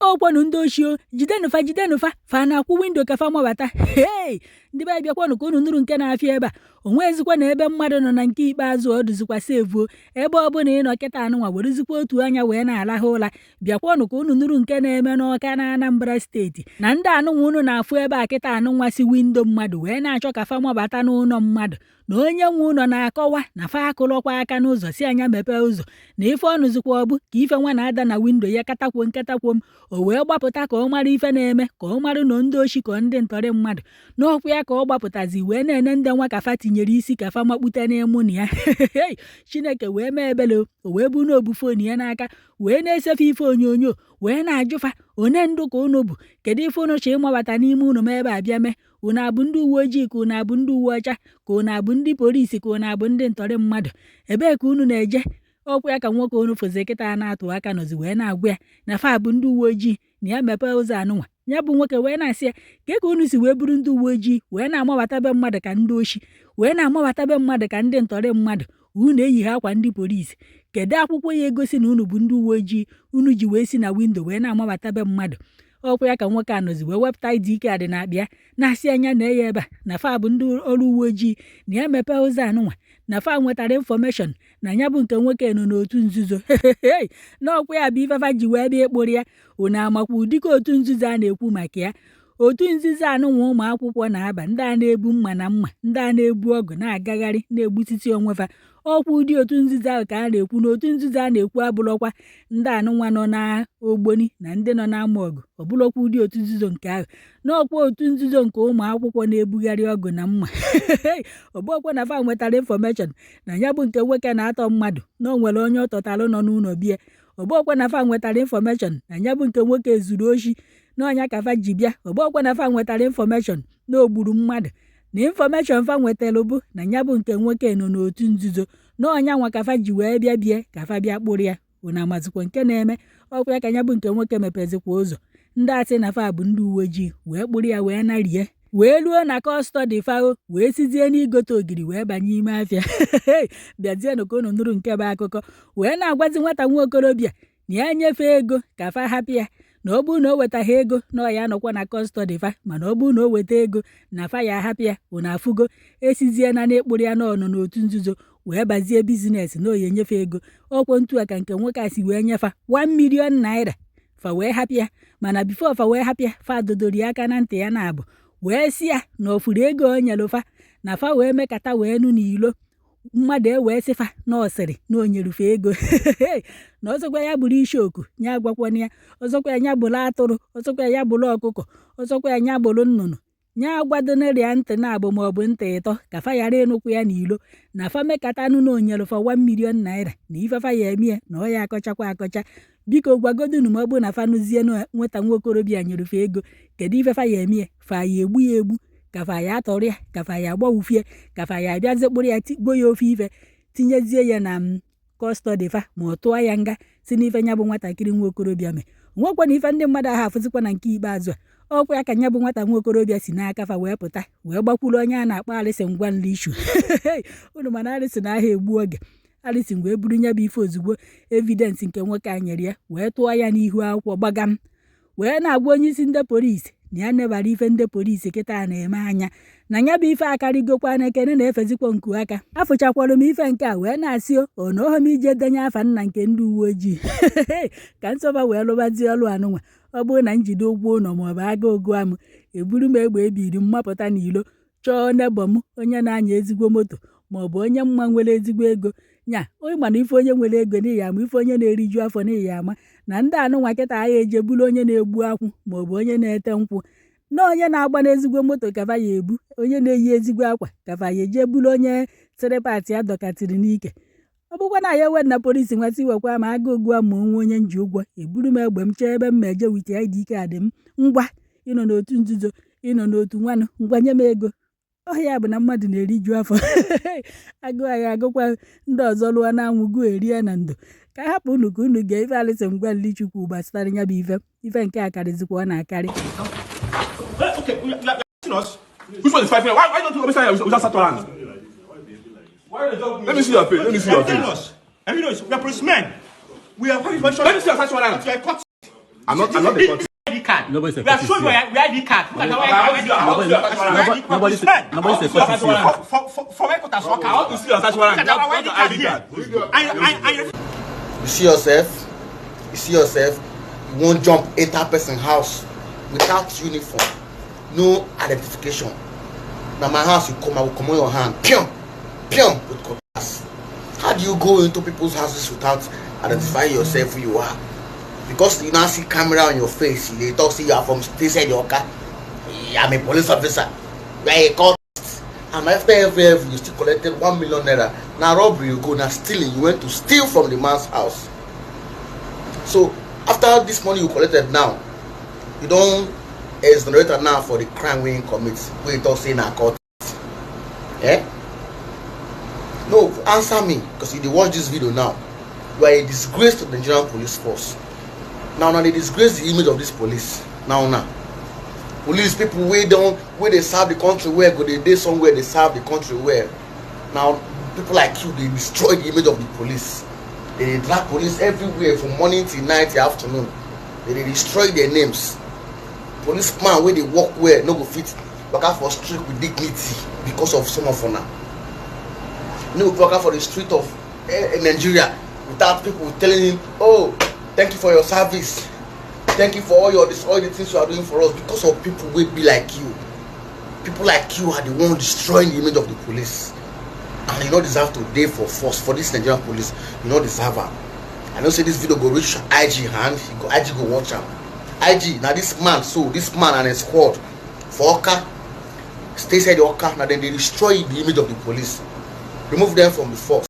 Ọkwanụ ndị oshi o, jidenụ fa, jidenụ fa, fa na-akwụ window ka fa mabata. Hei, ndị be bịakwanụ ka unu nụrụ nke na-afịa ebe a. Onwezikwa na ebe mmadụ nọ na nke ikpeazụ ọ dụzikwa sevuo ebe ọ bụla ị nọ kịta anụnwa, werezikwa otu anya wee na-alahụ ụla. Bịakwanụ ka unu nụrụ nke na-eme n'Ọka na Anambra Steeti, na ndị anụnwa unu na-afụ ebe a kịta anụnwa si window mmadụ wee na-achọ ka fa mabata n'ụlọ mmadụ, na onye nwe ụlọ na-akọwa na fa akụrọkwa aka n'ụzọ si anya mepee ụzọ, na ife ọnụzikwa ọbụ ka ife nwa na-ada na window ya katakwom katakwom. O wee gbapụta ka ọ mara ife na-eme, ka ọ mara na ndị oshi ka ndị ntọrị mmadụ n'ọkwa ya ka ọ gbapụtazi wee na-ene ndị nwa ka fa tinyere isi ka fa makpute n'ịmụ na ya. Chineke wee mee ebele, o wee bụ na obu phone ya n'aka wee na-esefe ife onyonyo, wee na-ajụfa one ndụ ka unu bụ, kedu ife unu chọ ịmabata n'ime unu ma ebe a bịa mee? Unu abụ ndị uwe ojii ka unu abụ ndị uwe ọcha ka unu abụ ndị polisi ka unu abụ ndị ntọrị mmadụ? Ebee ka unu na-eje? Ọkwa ya ka nwoke unu fụzi kịta na-atụ aka nọzi wee na-agwa ya na fa bụ ndị uwe ojii, na ya mepee ụzọ anụnwa. Ya bụ nwoke wee na-asị ya ka ka unu si wee bụrụ ndị uwe ojii wee na-amabata be mmadụ ka ndị oshi, wee na-amabata be mmadụ ka ndị ntọrị mmadụ? Unu eyighi akwa ndị polisi. Kedu akwụkwọ ya egosi na unu bụ ndị uwe ojii unu ji wee si na window wee na-amabata be mmadụ? Ọkwa ya ka nwoke a nọzi wee wepụta ID card na akpa ya, na-asị anya na ya ebe a na fa bụ ndị ọrụ uwe ojii, na ya mepee ụzọ anụnwa, na fa nwetara information na ya bụ nke nwoke nọ n'otu nzuzo, n'ọkwa ya bụ ifefa ji wee bịa ịkpụrụ ya. Unu amakwa ụdịka otu nzuzo a na-ekwu maka ya? Otu nzuzo anụnwa ụmụ akwụkwọ na-aba, ndị a na-ebu mma na mma, ndị a na-ebu ọgụ na-agagharị na-egbusisi onwe fa. Ọkwa ụdị otu nzuzo ahụ ka a na-ekwu. Na otu nzuzo a na-ekwu abụrọkwa ndị anụnwa nọ na ogboni na ndị nọ n'ama ọgụ, ọ bụrọkwa ụdị otu nzuzo nke ahụ, n'ọkwa otu nzuzo nke ụmụ akwụkwọ na-ebugharị ọgụ na mma. Ọbụọkwa na fa nwetara information na ya bụ nke nwoke na-atọ mmadụ, na o nwere onye ọ tọtalụ nọ n'ụlọ bie. Ọbụọkwa na fa nwetara information na ya bụ nke nwoke zuru oshi n'ọnya ka fa ji bịa. Ọbụọkwa na fa nwetara information na o gburu mmadụ. Na information fa nwetara bụ na ya bụ nke nwoke nọ n'otu nzuzo, n'ọnya nwa ka fa ji wee bịa bie ka fa bịa kpụrụ ya. Unu amazikwa nke na-eme? Ọkwa ya ka ya bụ nke nwoke mepezikwa ụzọ, ndị asị na fa bụ ndị uwe ojii wee kpụrụ ya wee narie wee ruo na custody fao, wee sizie n'igote ogiri wee banye ime afịa. Bịazienụ ka unu nụrụ nke bụ akụkọ, wee na-agwazi nwata nwa okorobịa na ya nyefee ego ka fa hapụ ya, na ọ bụrụ na o wetaghị ego na ọ ya anọkwa na custody fa, mana ọ bụrụ na o weta ego na fa ya ahapụ ya. Unu afụgo, esizie na n'ịkpụrụ ya n'ọnọ n'otu nzuzo wee bazie business na oye nyefe ego. Ọkwọ ntu a ka nke nwoke a si wee nyefa 1 million naira, fa wee hapụ ya. Mana before fa wee hapụ ya, fa dodoro ya aka na ntị ya na-abụ wee sị ya na ofuru ego o nyere fa na fa wee mekata wee nụ n'ilo mmadụ e wee sị fa na ọsịrị na o nyerufe ego, na ọzọkwa ya bụrụ isi oku ya agwakwana ya, ọzọkwa ya ya bụrụ atụrụ, ọzọkwa ya bụrụ ọkụkọ, ọzọkwa ya ya bụrụ nnụnụ, nya agwadonere ntị na-abụ maọbụ ntị ịtọ ka fa ghara ịnụkwu ya n'ilo, na fa mekatanụ na onyere fa 1 million naira na ife fa ya emie na ọ ya akọchakwa akọcha. Biko gwagodunu ma ọ bụ na fa nụzie na nwata nwa okorobịa nyerufe ego, kedu ife fa ya emie? Fa ya egbu ya egbu, ka fa ya atọrọ ya, ka fa ya agbawufie, ka fa ya abịazie kpụrụ ya tigbo ya ofe ife tinyezie ya na m custody fa, ma ọ tụọ ya nga si n'ife nya bụ nwatakịrị nwa okorobịa mee? Nwekwa na ife ndị mmadụ ahụ afụzikwa na nke ikpeazụ a, ọkwa ya ka nya bụ nwata nwa okorobịa si n'aka fa wee pụta wee gbakwuru onye a na-akpọ Alịsị ngwa nlishu unu. Mana Alịsị na aha egbu oge, Alịsị wee buru nya bụ ife ozugbo, evidence nke nwoke a nyere ya, wee tụọ ya n'ihu akwụkwọ gbagam, wee na-agwa onye isi ndị polisi na ya nebara ife ndị polisi kịta na-eme anya, na ya bụ ife akarịgokwa na ekene na-efezikwa nku aka. Afụchakwara m ife nke a wee na-asị o na oho m ije denye afa nna nke ndị uwe ojii ka nsọba wee lụbazie ọlụ anụnwa. Ọ bụrụ na njide ụgwọ ụlọ maọbụ agụụ gụa m, eburu m egbe ebiri m mapụta n'ilo, chọọ neighbour m onye na-anya ezigbo moto maọbụ onye mma nwere ezigbo ego nya. Onye mana ife onye nwere ego n'ihi ama ife onye na-eriju afọ n'ihi ama na ndị anụnwa kịta agha eje buru onye na-egbu akwụ maọbụ onye na-ete nkwụ na onye na-agba n'ezigbo moto kafa ya ebu, onye na-eyi ezigbo akwa kafa ya eje buru, onye sịrịpatị ya dọkatịrị n'ike. Ọ bụkwa na ya ewe na polisi nwasị wekwa ma agụụ gụa ma onwe onye nji ụgwọ, eburu m egbe m chee ebe m ma eje with ID card m. Ngwa, ịnọ n'otu nzuzo, ịnọ n'otu nwanụ, ngwa nye m ego. Ọhịa bụ na mmadụ na-eriju afọ, agụụ agha agụkwa ndị ọzọ lụọ n'anwụ gụọ erie na ndo. Ka hapụ unu ka unu gee ife Alịsị ngwa Nlichukwu gbasara ya bụ ife. Ife nke a karịzikwa ọ na-akarị. Okay, you are asking us. Which one is 5 million? Why don't you come inside without search warrant? Let me see your face. Let me see your Tell face. us. And you know, we are policemen. We are having information. Let me see your search warrant. You are caught. I'm not the cultist. ID card. Nobody's a We are cultist showing your here. your ID card. Look at our I want to see your- I want to see your search warrant. Nobody's a cultist here. For headquarters, Awka. I want to see your search warrant. Look at our Not ID your card ID here. card. And You see yourself, you see yourself, you wan jump enter person house without uniform, no identification. Na my house you come, I will comot your hand, pium pium, with cutlass. How do you go into people's houses without identifying yourself, who you are? Because you now see camera on your face, you dey talk say you are from state Oka. I'm a police officer, you are a cultist. And after every you still collected 1 million naira. Na robbery you go, na stealing. You went to steal from the man's house. So after this money you collected now, you don exonerate am now for the crime wey him commit, wey he talk say na cultist, eh? No, answer me, because you dey watch this video now. You are a disgrace to the Nigerian Police Force. Now una dey disgrace the image of this police. Now now police people wey don, wey dey serve the country well, go dey dey somewhere dey serve the country well. Now people like you dey destroy the image of the police. They dey drag police everywhere from morning till night till afternoon. They dey destroy their names. Policeman wey dey work well no go fit waka for street with dignity because of some of una. No go fit waka for the street of Nigeria without people telling him, "Oh, thank you for your service, thank you for all your this, all the things you are doing for us," because of people wey be like you. People like you are the one destroying the image of the police, and you no deserve to dey for force, for this Nigerian Police. You no deserve am. I know say this video go reach IG hand. E go, IG go watch am. IG, na this man so, this man and his squad for Awka, stay inside the Awka, na dem dey destroy the image of the police. Remove them from the force.